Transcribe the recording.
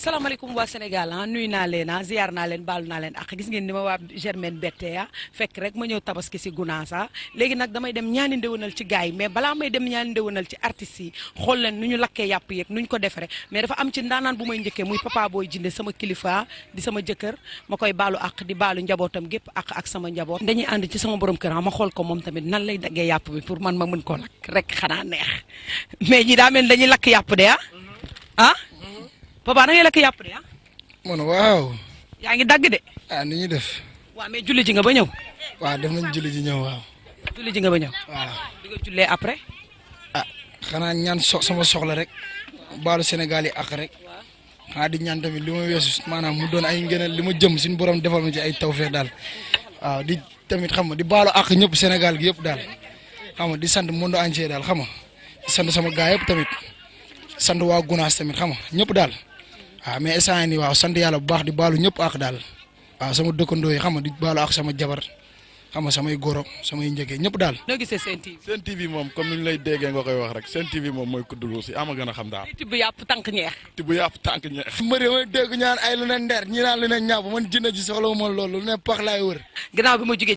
salaamaaleykum waa Sénégal nuyu naa leen ziar naa leen baalu naa leen ak gis ngeen ni ma waa Germaine bette fekk rek ma ñëw tabaski si Gunaas léegi nag damay dem ñaani ndewenal ci gars yi mais balaa may dem ñaani ndewenal ci artistes yi xool leen nu ñu lakkee yàpp yeeg nu ñu ko defaree mais dafa am ci ndaanaan bu may njëkkee muy Papa Boy Djiné sama kilifa di sama jëkkër ma koy baalu ak di baalu njabootam gépp ak sama njaboot dañuy ànd ci sama borom kër ma xool ko moom tamit nan lay daggee yàpp bi pour man ma mën koo lakk rek xanaa neex mais ñi daa mel dañuy lakk yàpp de Papa na ngay lakk yàpp de man waaw. yaa ngi dagg de. ni ñuy def. waaw mais julli ji nga ba ñëw. waaw def nañ julli ji ñëw waaw. julli ji nga ba ñëw. waaw. di nga jullee après. xanaa ñaan sama soxla rek. baalu Sénégal yi ak rek. xanaa di ñaan tamit li ma weesu maanaam mu doon ay ngëneel li ma jëm suñu borom defal ma ci ay tawfeex daal. waaw di tamit xam nga di baalu ak ñëpp Sénégal gi yëpp daal. xam nga di sant monde entier daal xam nga di sant sama gaay yëpp tamit sant waa Gunaas tamit xam nga ñëpp daal. waaw mais instant yii nii waaw sant yàlla bu baax di baalu ñëpp ak daal waaw sama dëkkandoo yi xam nga di baalu ak sama jabar xam nga samay goro samay njëkkee ñëpp daal. noo gisee Sen TV. Sen TV moom comme ni ñu lay déggee nga koy wax rek Sen TV moom mooy kuddulu si ama gën a xam daal. tibb yàpp tànk ñeex. tibb yàpp tànk ñeex. mbëri ma dégg ñaan ay lu ne nder ñi naan lu ne ñaaw man jinne ji soxla wu ma loolu lu ne pax laay wër. gannaaw bi ma jugee